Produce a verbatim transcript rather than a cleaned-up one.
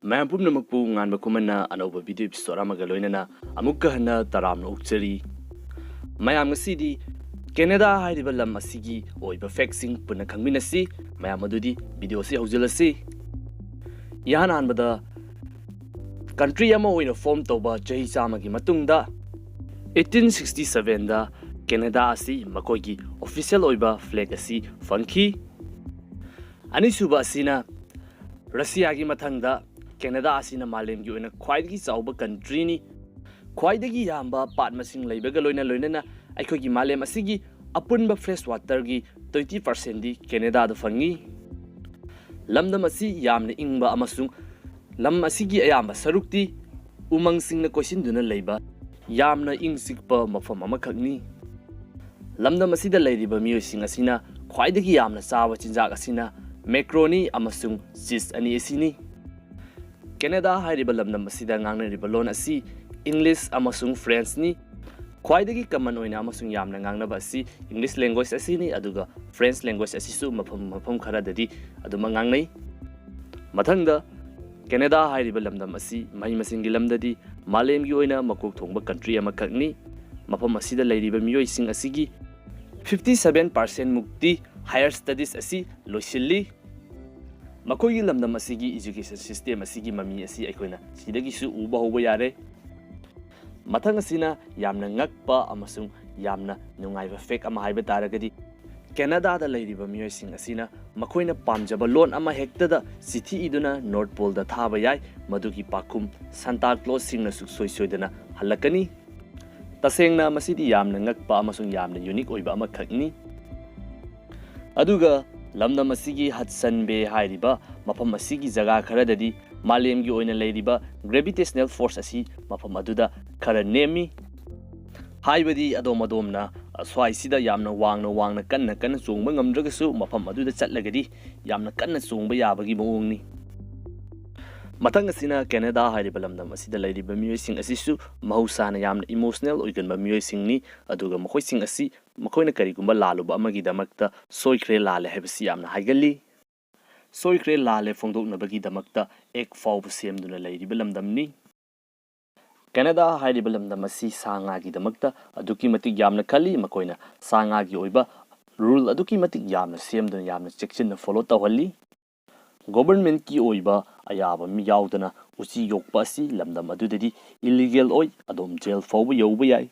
ꯃꯌꯥꯝ ꯄꯨꯝꯅꯃꯛꯄꯨ ꯉꯥꯟꯕ ꯈꯨꯃꯟꯅ ꯑꯅꯧꯕ video episode ꯑꯃꯒ ꯂꯣꯏꯅꯅ ꯑꯃꯨꯛꯀ ꯍꯟꯅ ꯇꯔꯥꯝꯅ ꯑꯣꯛꯆꯔꯤ꯫ ꯃꯌꯥꯝ, ꯉꯁꯤꯗꯤ ꯀꯦꯅꯦꯗꯥ ꯍꯥꯏꯔꯤꯕ ꯂꯝ ꯑꯁꯤꯒꯤ ꯑꯣꯏꯕ factꯁꯤꯡ ꯄꯨꯟꯅ ꯈꯪꯃꯤꯟꯅꯁꯤ꯫ ꯃꯌꯥꯝ, ꯑꯗꯨꯗꯤ video ꯑꯁꯤ ꯍꯧꯖꯤꯜꯂꯁꯤ꯫ ꯏꯍꯥꯟ ꯍꯥꯟꯕꯗ, country ꯑꯃ ꯑꯣꯏꯅ form ꯇꯧꯕ ꯆꯍꯤ ꯆꯥꯝꯃꯒꯤ ꯃꯇꯨꯡꯗ, eighteen sixty sevenꯗ ꯀꯦꯅꯦꯗꯥ ꯑꯁꯤ ꯃꯈꯣꯏꯒꯤ official ꯑꯣꯏꯕ flag ꯑꯁꯤ ꯐꯪꯈꯤ꯫ ꯑꯅꯤꯁꯨꯕ ꯑꯁꯤꯅ, ꯔꯁꯤꯌꯥꯒꯤ ꯃꯊꯪꯗ ꯀꯦꯅꯦꯗꯥ ꯑꯁꯤꯅ ꯃꯥꯂꯦꯝꯒꯤ ꯑꯣꯏꯅ ꯈ꯭ꯋꯥꯏꯗꯒꯤ ꯆꯥꯎꯕ countryꯅꯤ꯫ ꯈ꯭ꯋꯥꯏꯗꯒꯤ ꯌꯥꯝꯕ ꯄꯥꯠ ꯃꯁꯤꯡ ꯂꯩꯕꯒ ꯂꯣꯏꯅ ꯂꯣꯏꯅꯅ ꯑꯩꯈꯣꯏꯒꯤ ꯃꯥꯂꯦꯝ ꯑꯁꯤꯒꯤ ꯑꯄꯨꯟꯕ fresh waterꯒꯤ twenty percentꯗꯤ ꯀꯦꯅꯦꯗꯥꯗ ꯐꯪꯉꯤ꯫ ꯂꯝꯗꯝ ꯑꯁꯤ ꯌꯥꯝꯅ ꯏꯪꯕ ꯑꯃꯁꯨꯡ ꯂꯝ ꯑꯁꯤꯒꯤ ꯑꯌꯥꯝꯕ ꯁꯔꯨꯛꯇꯤ ꯎꯃꯪꯁꯤꯡꯅ ꯀꯣꯏꯁꯤꯟꯗꯨꯅ ꯂꯩꯕ ꯌꯥꯝꯅ ꯏꯪ ꯆꯤꯛꯄ ꯃꯐꯝ ꯑꯃꯈꯛꯅꯤ꯫ ꯂꯝꯗꯝ ꯑꯁꯤꯗ ꯂꯩꯔꯤꯕ ꯃꯤꯑꯣꯏꯁꯤꯡ ꯑꯁꯤꯅ ꯈ꯭ꯋꯥꯏꯗꯒꯤ ꯌꯥꯝꯅ ꯆꯥꯕ ꯆꯤꯟꯖꯥꯛ ꯑꯁꯤꯅ macaroni ꯑꯃꯁꯨꯡ cheese ꯑꯅꯤ ꯑꯁꯤꯅꯤ꯫ ꯀꯦꯅꯦꯗꯥ ꯍꯥꯏꯔꯤꯕ ꯂꯝꯗꯝ ꯑꯁꯤꯗ ꯉꯥꯡꯅꯔꯤꯕ ꯂꯣꯟ ꯑꯁꯤ English ꯑꯃꯁꯨꯡ Frenchꯅꯤ꯫ ꯈ꯭ꯋꯥꯏꯗꯒꯤ common ꯑꯣꯏꯅ ꯑꯃꯁꯨꯡ ꯌꯥꯝꯅ ꯉꯥꯡꯅꯕ ꯑꯁꯤ English language ꯑꯁꯤꯅꯤ, ꯑꯗꯨꯒ French language ꯑꯁꯤꯁꯨ ꯃꯐꯝ ꯃꯐꯝ ꯈꯔꯗꯗꯤ ꯑꯗꯨꯃꯛ ꯉꯥꯡꯅꯩ꯫ ꯃꯊꯪꯗ, ꯀꯦꯅꯦꯗꯥ ꯍꯥꯏꯔꯤꯕ ꯂꯝꯗꯝ ꯑꯁꯤ ꯃꯍꯩ ꯃꯁꯤꯡꯒꯤ ꯂꯝꯗꯗꯤ ꯃꯥꯂꯦꯝꯒꯤ ꯑꯣꯏꯅ ꯃꯀꯣꯛ ꯊꯣꯡꯕ country ꯑꯃꯈꯛꯅꯤ꯫ ꯃꯐꯝ ꯑꯁꯤꯗ ꯂꯩꯔꯤꯕ ꯃꯤꯑꯣꯏꯁꯤꯡ ꯑꯁꯤꯒꯤ fifty seven percent ꯃꯨꯛꯇꯤ higher studies ꯑꯁꯤ ꯂꯣꯏꯁꯤꯜꯂꯤ꯫ ꯃꯈꯣꯏꯒꯤ ꯂꯝꯗꯝ ꯑꯁꯤꯒꯤ education system ꯑꯁꯤꯒꯤ ꯃꯃꯤ ꯑꯁꯤ ꯑꯩꯈꯣꯏꯅ ꯁꯤꯗꯒꯤꯁꯨ ꯎꯕ ꯍꯧꯕ ꯌꯥꯔꯦ꯫ ꯃꯊꯪ ꯑꯁꯤꯅ ꯌꯥꯝꯅ ꯉꯛꯄ ꯑꯃꯁꯨꯡ ꯌꯥꯝꯅ ꯅꯨꯡꯉꯥꯏꯕ fact ꯑꯃ ꯍꯥꯏꯕ ꯇꯥꯔꯒꯗꯤ, ꯀꯦꯅꯦꯗꯥꯗ ꯂꯩꯔꯤꯕ ꯃꯤꯑꯣꯏꯁꯤꯡ ꯑꯁꯤꯅ ꯃꯈꯣꯏꯅ ꯄꯥꯝꯖꯕ ꯂꯣꯟ ꯑꯃ ꯍꯦꯛꯇꯗ ꯆꯤꯊꯤ ꯏꯗꯨꯅ North Poleꯗ ꯊꯥꯕ ꯌꯥꯏ꯫ ꯃꯗꯨꯒꯤ ꯄꯥꯎꯈꯨꯝ Santa Clausꯁꯤꯡꯅ ꯁꯨꯡꯁꯣꯏ ꯁꯣꯏꯗꯅ ꯍꯜꯂꯛꯀꯅꯤ꯫ ꯇꯁꯦꯡꯅ, ꯃꯁꯤꯗꯤ ꯌꯥꯝꯅ ꯉꯛꯄ ꯑꯃꯁꯨꯡ ꯌꯥꯝꯅ unique ꯑꯣꯏꯕ ꯑꯃꯈꯛꯅꯤ꯫ ꯑꯗꯨꯒ ꯂꯝꯗꯝ ꯑꯁꯤꯒꯤ Hudson Bay ꯍꯥꯏꯔꯤꯕ ꯃꯐꯝ ꯑꯁꯤꯒꯤ ꯖꯒꯥ ꯈꯔꯗꯗꯤ ꯃꯥꯂꯦꯝꯒꯤ ꯑꯣꯏꯅ ꯂꯩꯔꯤꯕ gravitational force ꯑꯁꯤ ꯃꯐꯝ ꯑꯗꯨꯗ ꯈꯔ ꯅꯦꯝꯃꯤ꯫ ꯍꯥꯏꯕꯗꯤ, ꯑꯗꯣꯝ ꯑꯗꯣꯝꯅ ꯁ꯭ꯋꯥꯏꯁꯤꯗ ꯌꯥꯝꯅ ꯋꯥꯡꯅ ꯋꯥꯡꯅ ꯀꯟꯅ ꯀꯟꯅ ꯆꯣꯡꯕ ꯉꯝꯗ꯭ꯔꯒꯁꯨ, ꯃꯐꯝ ꯑꯗꯨꯗ ꯆꯠꯂꯒꯗꯤ ꯌꯥꯝꯅ ꯀꯟꯅ ꯆꯣꯡꯕ ꯌꯥꯕꯒꯤ ꯃꯑꯣꯡꯅꯤ꯫ ꯃꯊꯪ ꯑꯁꯤꯅ ꯀꯦꯅꯦꯗꯥ ꯍꯥꯏꯔꯤꯕ ꯂꯝꯗꯝ ꯑꯁꯤꯗ ꯂꯩꯔꯤꯕ ꯃꯤꯑꯣꯏꯁꯤꯡ ꯑꯁꯤꯁꯨ ꯃꯍꯧꯁꯥꯅ ꯌꯥꯝꯅ emotional ꯑꯣꯏꯒꯟꯕ ꯃꯤꯑꯣꯏꯁꯤꯡꯅꯤ, ꯑꯗꯨꯒ ꯃꯈꯣꯏꯁꯤꯡ ꯑꯁꯤ ꯃꯈꯣꯏꯅ ꯀꯔꯤꯒꯨꯝꯕ ꯂꯥꯜꯂꯨꯕ ꯑꯃꯒꯤꯗꯃꯛꯇ ꯁꯣꯏꯈ꯭ꯔꯦ, ꯂꯥꯜꯂꯦ ꯍꯥꯏꯕꯁꯤ ꯌꯥꯝꯅ ꯍꯥꯏꯒꯜꯂꯤ꯫ ꯁꯣꯏꯈ꯭ꯔꯦ ꯂꯥꯜꯂꯦ ꯐꯣꯡꯗꯣꯛꯅꯕꯒꯤꯗꯃꯛꯇ ꯑꯦꯛ ꯐꯥꯎꯕ ꯁꯦꯝꯗꯨꯅ ꯂꯩꯔꯤꯕ ꯂꯝꯗꯝꯅꯤ꯫ ꯀꯦꯅꯥꯗꯥ ꯍꯥꯏꯔꯤꯕ ꯂꯝꯗꯝ ꯑꯁꯤ ꯁꯥ ꯉꯥꯒꯤꯗꯃꯛꯇ ꯑꯗꯨꯛꯀꯤ ꯃꯇꯤꯛ ꯌꯥꯝꯅ ꯈꯜꯂꯤ꯫ ꯃꯈꯣꯏꯅ ꯁꯥ ꯉꯥꯒꯤ ꯑꯣꯏꯕ ꯔꯨꯜ ꯑꯗꯨꯛꯀꯤ ꯃꯇꯤꯛ ꯌꯥꯝꯅ ꯁꯦꯝꯗꯨꯅ ꯌꯥꯝꯅ ꯆꯦꯛꯁꯤꯟꯅ ꯐꯣꯂꯣ ꯇꯧꯍꯜꯂꯤ꯫ ꯒꯣꯕꯔꯟꯃꯦꯟꯠꯀꯤ ꯑꯣꯏꯕ ꯑꯌꯥꯕ ꯃꯤ ꯌꯥꯎꯗꯅ ꯎꯆꯤ ꯌꯣꯛꯄ ꯑꯁꯤ ꯂꯝꯗꯝ ꯑꯗꯨꯗꯗꯤ ꯏꯂꯤꯒꯦꯜ ꯑꯣꯏ꯫ ꯑꯗꯣꯝ ꯖꯦꯜ ꯐꯥꯎꯕ ꯌꯧꯕ ꯌꯥꯏ꯫